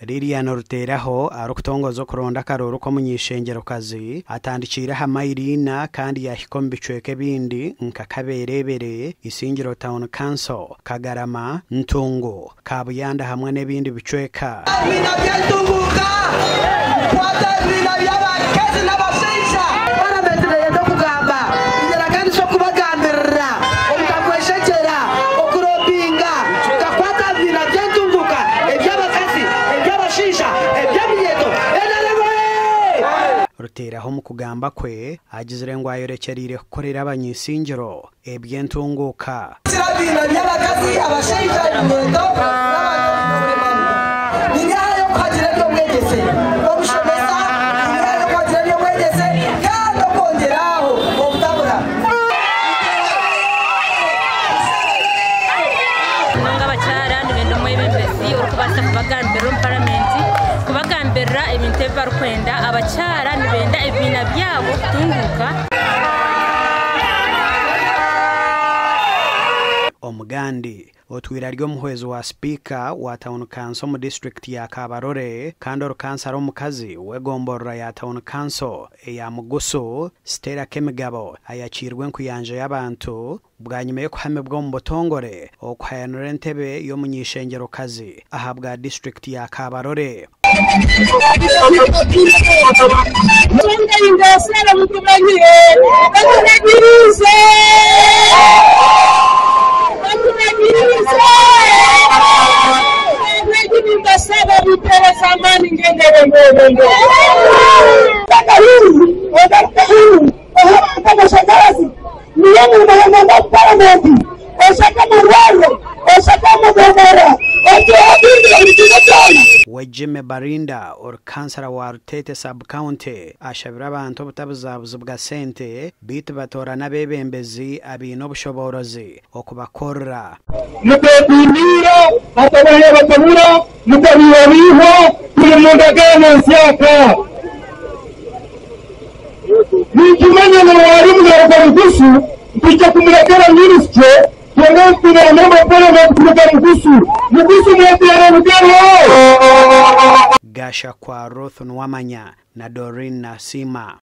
Lilian Ruteeraho arikutongoza okuronda akaruuru k'omuny'eishengyero-kazi atandikiire aha mayiro ina kandi yaahika omu bicweka ebindi nka Kabeerebere, Isingiro Town Council, Kagarama, Ntungu, Kabuyanda hamwe n'ebindi bicweka. Ebibiina by'entunguuka kukwata ebibiina by'abakazi n'abashaija. Paramenti neyenda okugamba ngyeraganisa okubagambirira obutakweshekyera, okurobinga tukakwata aha bibiina by'entunguuka eby'abakazi, eby'abashaija, eby'eminyeeto, NRM oyee! Ruteeraho omu kugamba kwe agizire ngu ayorekyereire kukorera abany'Isingiro eby'entunguuka. Kukira ebibiina by'abakazi, abashaija, eminyeeto n'abantu oburemano. Ninyehayo kuhagira eby'obwegyese, obushomesa, ninyehayo kuhagira eby'obwegyese kandi okwongyera aho obutabura. Munonga abakyara nibenda omwebembezi orikubaasa kubagambirira omu paramenti, kubagambirira ebintu ebi barikwenda. Abakyara nibenda ebibiina byabo kutunguuka. Omugandi otwire ari omuhwezi wa sipiika wa tauni kanso omu disiturikiti ya Kabarole kandi ori kansara omukazi w'egomborora ya tauni kanso eya Mugusu, Stella Kemigabo ayakiirwe enkuyanja y'abantu bwanyima y'okuhamibwa omu butongore okuhayanira entebe y'omuny'eishengyero-kazi ahabwa disiturikiti ya Kabarole. We Jimmy Barinda ori kansara wa Ruteete sub-county ashabire abantu obutabuzabuzibwa sente beitu batoorane abeebembezi abaine obushoboorozi okubakorera. Muteetiiniire, hatabaho batabura, mutabiihabiihwa, turi mu ndagaano nsyaaka. Ninkimanya na waari mugaruka Mugusu, nkwija kumurekera minisitule, twonge nitwine member of parliament kuruga Mugusu. Mugusu mweteere bugero! Gashakwa Ruth Nuwamanya na Doreen Nasiima.